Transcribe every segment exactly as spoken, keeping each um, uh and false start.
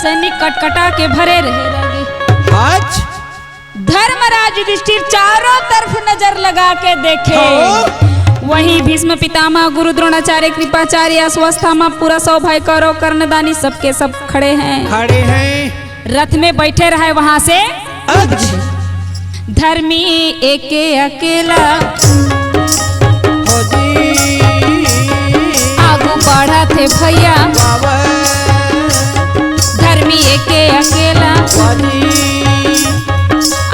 सैनिक कटकटा के भरे रहे लगे। आज धर्मराज युधिष्ठिर चारों तरफ नजर लगा के देखे। हाँ। वहीं भीष्म पितामह, गुरु द्रोणाचार्य, कृपाचार्य, अश्वत्थामा, पूरा सौ भाई कौरव, कर्णदानी, सबके सब खड़े हैं। खड़े हैं। रथ में बैठे रहे वहां से। अच्छा। धर्मी एके अकेला। हो जी। आगू बढ़त हे भैया। बाबा। धर्मी एके अकेला। हो जी।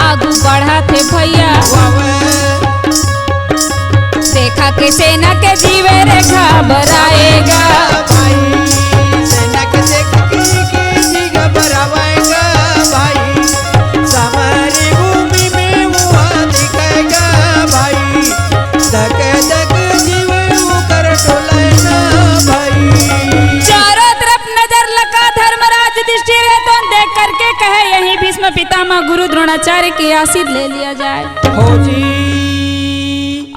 आगू बढ़त हे भैया। बाबा। देखा के सेना के जीवे रे घबराएगा। भाई, सेना के देख के जी घबराएगा भाई। समरी भूमि में मुआ दिखेगा भाई। धक धक जीवे ओकर डोलेगा भाई। चारों तरफ नजर लगा धर्मराज युधिष्ठिर हे तो देख करके कहे, यही भीष्म पितामह गुरु द्रोणाचार्य के आशीर्वाद ले लिया जाए। हो जी।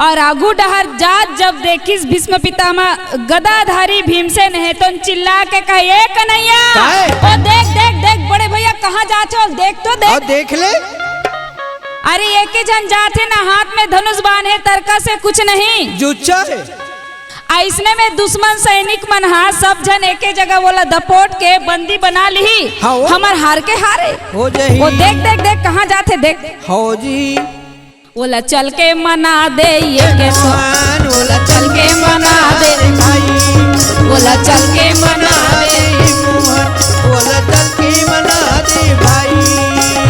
और आगू डहर जात जब देखिस भीष्म पितामह गदाधारी भीमसेन हे तो चिल्ला के कहे, "ए कन्हैया, काहे? ओ देख, देख, देख, बड़े भैया कहाँ जात हो? देख तो देख।" और देख ले। अरे एके झन जात हे ना, हाथ में धनुष बाण हे, तरकस हे, कुछ नहीं। जुच्छा हे। अइसने में दुश्मन सैनिक मन हा सब झन एके जगह ओला दपोट के बंदी बना लिही। हाँ, वो। हमर हार के हारे। हो जाही। ओ देख, देख, देख, कहाँ जात हे, देख। हो जी। ओला चल के मना दे, ये के सो। मोहन, ओला चल के मना दे। भाई। ओला चल के मना दे। मोहन, ओला चल के मना दे भाई।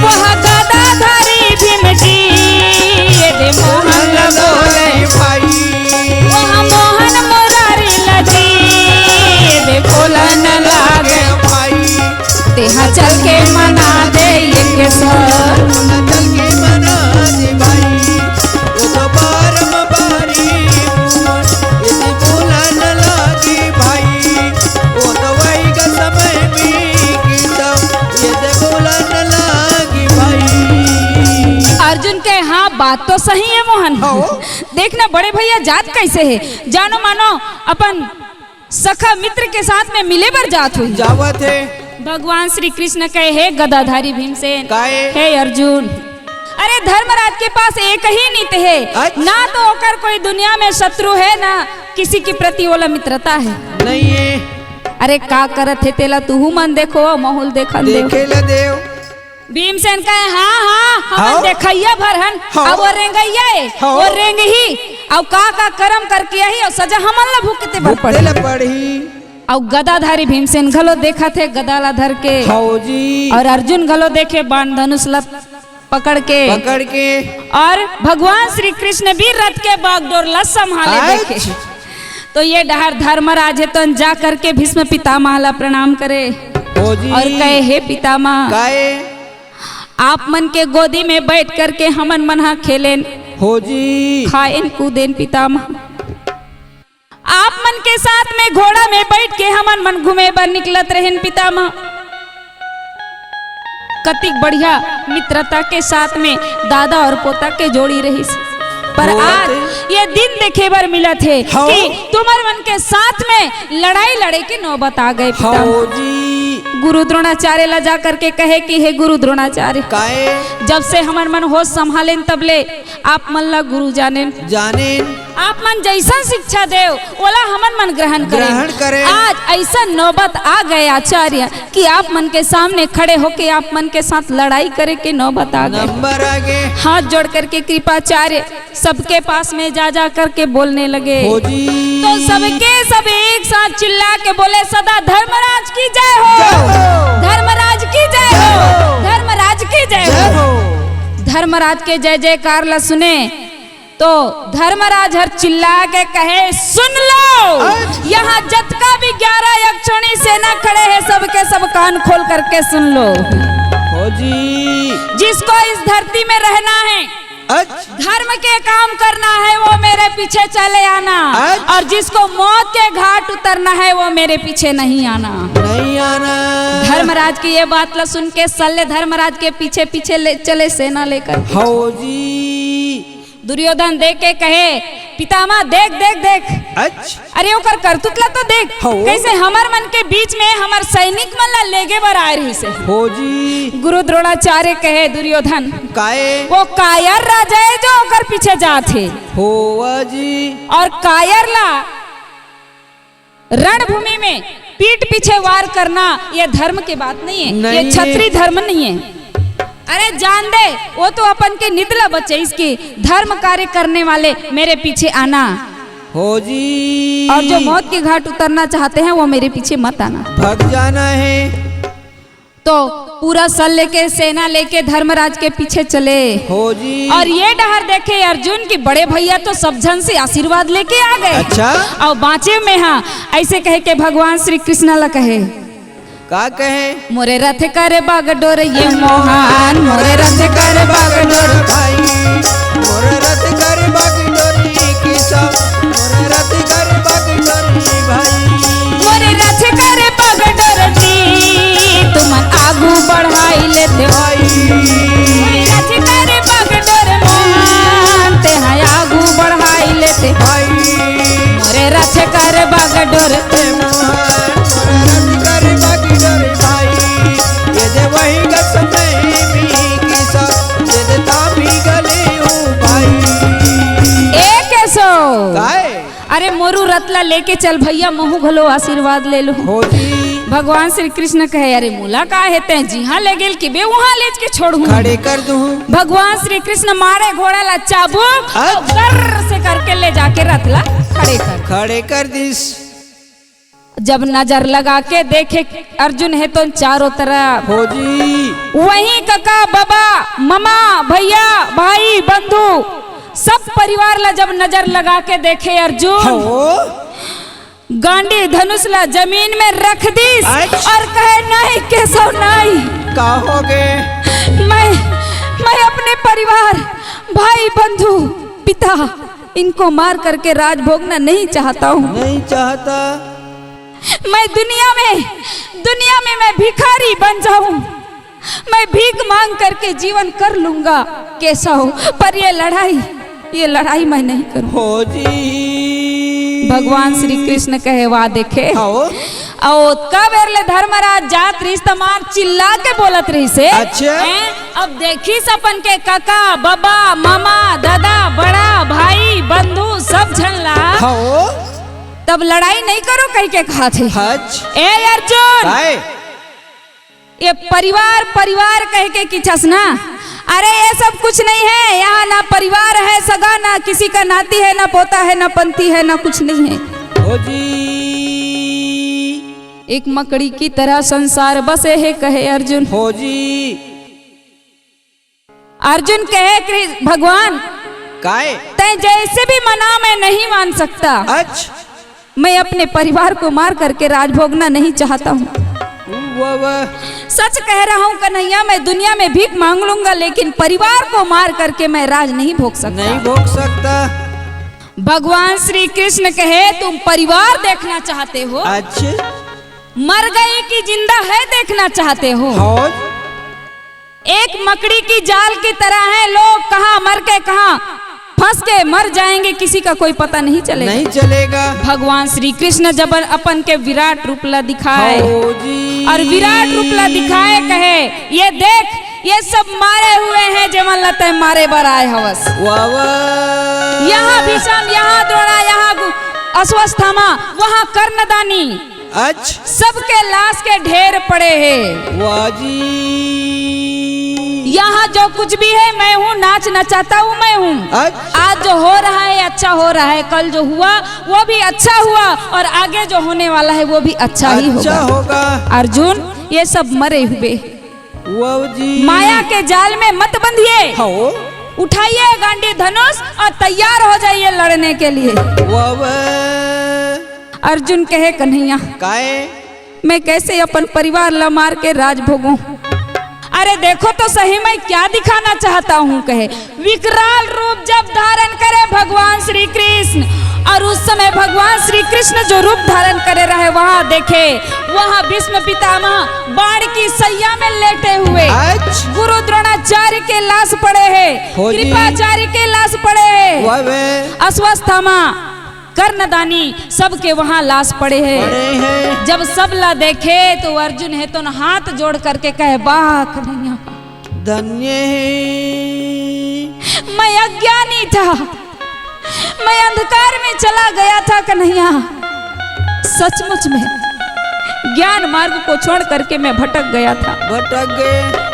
वह गदाधारी भीम जी, ये दे मोहन बोले। भाई। वह मोहन मुरारी ला जी, ये दे बोला न लागे। भाई। तेहा चल के मना दे, ये के सो। चल के मना दे भाई, वो तो बारम बारी मोहन, यदि बोला न लागी भाई, वो तो वही का समय में कीता, यदि बोला न लागी भाई। अर्जुन के, हाँ, बात तो सही है मोहन। हाँ। देखना बड़े भैया जात कैसे है, जानो मानो अपन सखा मित्र के साथ में मिले बर जात हुई। जावत हे। भगवान श्री कृष्ण कहे, "हे गदाधारी भीमसेन, काहे? हे अर्जुन, अरे धर्मराज के पास एक ही नीत हे, अच्छा। ना तो ओकर कोई दुनिया में शत्रु है, ना किसी के प्रति ओला मित्रता है।" नहीं है। अरे का करत हे तेला तुहू मन देखो, माहौल देखन देव। देखे ला देव। भीमसेन कहे, "हाँ, हाँ, हमन हाँ। देखइया भर हन, हाँ। अब वो रेंगइया ए, हाँ। वो रेंगही, अउ का का करम करके आही, अउ सजा हमन ला भुगते बर भुगते पड़ही।" ला पड़ही। अउ गदाधारी भीमसेन घलो देखत हे, गदा ला धर के। हाँ जी। अउ अर्जुन घलो देखे बाण धनुष ला पकड़ के। पकड़ के। अउ भगवान श्री कृष्ण भी रथ के बागडोर ला संभाले अच्छा। देखे। तो ये डहर धर्मराज हे, तो जा करके भीष्म पितामह ला प्रणाम करे। हो जी। अउ कहे, "हे पितामह, काहे? आप मन के गोदी में बैठ करके हमन मन हा खेलेन, हो जी। खाएन, कूदेन पितामह। आप मन के साथ में घोड़ा में बैठ के हमन मन घूमे बर निकलत रहेन पितामह।" कतिक बढ़िया मित्रता के साथ में दादा अउ पोता के जोड़ी रहिस, पर आज ये दिन देखे बर मिलत हे कि तुमन मन के साथ में लड़ाई लड़े के नौबत आ गे पितामह। गुरु द्रोणाचार्य ला जा करके कहे कि हे गुरु द्रोणाचार्य, काहे? जब से हमन मन होश संभालेन तब ले आप मन ला गुरु जानेन। जानेन। आप मन जइसन शिक्षा देव, ओला हमन मन ग्रहण करेन। ग्रहण करेन। आज अइसन नौबत आ गे आचार्य कि आप मन के सामने खड़े होके आप मन के साथ लड़ाई करे के नौबत आ गे। नंबर आ गे। हाथ जोड़ करके कृपाचार्य सबके पास में जा जा करके बोलने लगे। हो जी। तो सबके सब एक साथ चिल्ला के बोले, "सदा धर्मराज की जय हो, जय हो। धर्मराज की जय हो, जय हो। धर्मराज की जय हो।" जय हो। धर्मराज के जय जयकार ला सुने तो धर्मराज हर चिल्ला के कहे, "सुन लो, अच्छा। यहाँ जतका भी ग्यारह यक्षोणी सेना खड़े हैं, सबके सब कान खोल करके सुन लो। हो जी। जिसको इस धरती में रहना है, अच्छा। धर्म के काम करना है, वो मेरे पीछे चले आना, अच्छा। और जिसको मौत के घाट उतरना है, वो मेरे पीछे नहीं आना।" नहीं आना। धर्मराज की ये बात ला सुन के सल्य धर्मराज के पीछे पीछे ले चले सेना लेकर। हो जी। दुर्योधन देख के कहे, "पितामह, देख, देख, देख, अच्छा। अरे ओकर करतूत ला तो देख, हो। कैसे हमर मन के बीच में हमर सैनिक मन ला लेगे बर आए रहिस हे। हो जी। गुरु द्रोणाचार्य कहे दुर्योधन, काए? वो कायर राजा हे जो ओकर पीछे जात हे। हो जी। और कायर ला रणभूमि में पीठ पीछे वार करना, ये धर्म के बात नहीं है, नहीं ये है। क्षत्रिय धर्म नहीं है। अरे जान दे, वो तो अपन के नित ला बचे, इसकी धर्म कार्य करने वाले मेरे पीछे आना। हो जी। और जो मौत के घाट उतरना चाहते हैं, वो मेरे पीछे मत आना। भग जाना है। तो पूरा सल लेके, सेना लेके धर्मराज के पीछे चले। हो जी। और ये डहर देखे अर्जुन कि बड़े भैया तो सब झन से आशीर्वाद लेके आ गए। अच्छा। और बाँचे में हाँ, ऐसे कहे के भगवान श्री कृष्ण ला कहे। का कहे? मोरे रथ कर बागडोर ये मोहन, मोरे रथ कर बागडोर। भाई, मोरे रथ कर बागडोर ये किसा, मोरे रथ कर बागडोर ये भाई। मोरे रथ कर बागडोर जी, तुमन आगू बढ़ाई लेते। भाई। मोरे रथ कर बागडोर मोहन, तेहा आगू बढ़ाई लेते। भाई। मोरे रथ कर बागडोर। ए मोहन, मोरे रथ कर बागडोर भाई। ये दे वही गस में भी किसा, ये दे तामी गले हूँ भाई। ए केशव। काय? अरे मोरू रथ ला लेके चल भैया, महू घलो आशीर्वाद ले लूँ। हो जी। भगवान श्री कृष्ण कहे, अरे मोला का हे, तैं जिहाँ ले गेल किबे उहाँ लेज के छोड़हूँ। खड़े कर दूँ। भगवान श्री कृष्ण मारे घोड़ा ला चाबुक, अच्छा। गर्र से करके ले जाके रथ ला खड़े कर। खड़े कर दिस। जब नजर लगा के देखे अर्जुन हे तो चारों तरफ। हो जी। वहीं कका, बाबा, ममा, भैया, भाई, बंधु, सब परिवार ला जब नजर लगा के देखे अर्जुन, हो। गांडी धनुष ला जमीन में रख दिस अच्छा। और कहे, "नहीं केशव, नहीं।" का हो गे? मैं, मैं अपने परिवार, भाई, बंधु, पिता, इनको मार करके राज भोगना नहीं चाहता हूँ। नहीं चाहता। मैं दुनिया में, दुनिया में मैं भिखारी बन जाऊं, मैं भीख मांग करके जीवन कर लूंगा केशव, पर ये लड़ाई, ये लड़ाई मैं नहीं करूं। हो जी। भगवान श्री कृष्ण कहे, वाह देखे। हाँ। अउ ओतका बेर ले धर्मराज जात रहिस त मार चिल्ला के बोलत रहिस हे। अच्छा। हैं? अब देखिस अपन के कका, बबा, ममा, ददा, बड़ा, भाई, बंधु, सब झन ला। हाँ। तब लड़ाई नहीं करो कहि के कहाथे। हच। ए अर्जुन, काय? ये परिवार, परिवार कहि के किचस ना, अरे ये सब कुछ नहीं है, यहाँ ना परिवार है सगा, ना किसी का नाती है, ना पोता है, ना पंती है, ना कुछ नहीं है। हो जी। एक मकड़ी की तरह संसार बसे हे कहे अर्जुन। हो जी। अर्जुन कहे, "कृ-, भगवान, काय? तैं जैसे भी मना, मैं नहीं मान सकता। अच्छा। मैं अपने परिवार को मार करके राज भोगना नहीं चाहता हूँ। वाह, वाह। सच कह रहा हूँ कन्हैया, मैं दुनिया में भीख मांग लूंगा, लेकिन परिवार को मार करके मैं राज नहीं भोग सकता।" नहीं भोग सकता। भगवान श्री कृष्ण कहे, "तुम परिवार देखना चाहते हो? अच्छा। मर गई कि जिंदा है देखना चाहते हो?" हाँ। एक मकड़ी की जाल की तरह है, लोग कहाँ मर के कहाँ फंस के मर जाएंगे, किसी का कोई पता नहीं चलेगा। नहीं चलेगा। भगवान श्री कृष्ण जब अपन के विराट रूप ला दिखाए, हो जी। और विराट रूप ला दिखाए कहे, "ये देख, ये सब मारे हुए हैं, जेमन ला तैं मारे बर आए हवस।" वाह, वाह। यहाँ भीषम, यहाँ द्रोणा, यहाँ गु-, अश्वत्थामा, वहाँ कर्णदानी। अच्छा। सबके लाश के ढेर पड़े हैं। वाह जी। यहाँ जो कुछ भी है, मैं हूँ, नाच नचाता हूँ, मैं हूँ। अच्छा। आज जो हो रहा है, अच्छा हो रहा है, कल जो हुआ, वो भी अच्छा हुआ, और आगे जो होने वाला है, वो भी अच्छा ही अच्छा होगा। होगा। अर्जुन, ये सब मरे हुए। वाह जी। माया के जाल में मत बंधिए। हाँ। उठाइए गांडी धनुष और तैयार हो जाइए लड़ने के लिए। वाह, वाह। अर्जुन कहे, "कन्हैया, काय? मैं कैसे अपन परिवार ला मार के राज भोगूं? अरे देखो तो सही, मैं क्या दिखाना चाहता हूँ," कहे। विकराल रूप जब धारण करे भगवान श्री कृष्ण, और उस समय भगवान श्री कृष्ण जो रूप धारण करे रहे, वहां देखे, वहां भीष्म पितामह बाण की सैया में लेटे हुए, अच्छा। गुरु द्रोणाचार्य के लाश पड़े हैं, हो जी। कृपाचार्य के लाश पड़े हैं, वाह बे। अश्वत्थामा कर्णदानी, सबके वहां लाश पड़े हे। पड़े हे। जब सब ला देखे तो अर्जुन हे तो न हाथ जोड़ करके कहे, "वाह कन्हैया, धन्य हे।" मैं अज्ञानी था, मैं अंधकार में चला गया था कन्हैया, सचमुच में ज्ञान मार्ग को छोड़ करके मैं भटक गया था। भटक गए।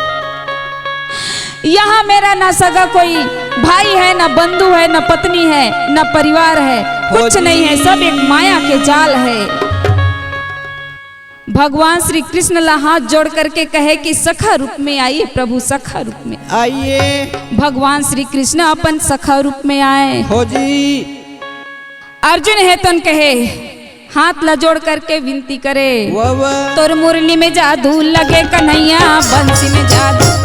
यहाँ मेरा ना सगा कोई भाई है, ना बंधु है, ना पत्नी है, ना परिवार है, कुछ नहीं है, सब एक माया के जाल है। भगवान श्री कृष्ण ला हाथ जोड़ करके कहे कि सखा रूप में आइए प्रभु, सखा रूप में। आइए। भगवान श्री कृष्ण अपन सखा रूप में आए। हो जी। अर्जुन हे तन कहे, हाथ ला जोड़ करके विनती करे, वाह, वाह। तोर मुरली में जादू लगे कन्हैया, बंसी में जादू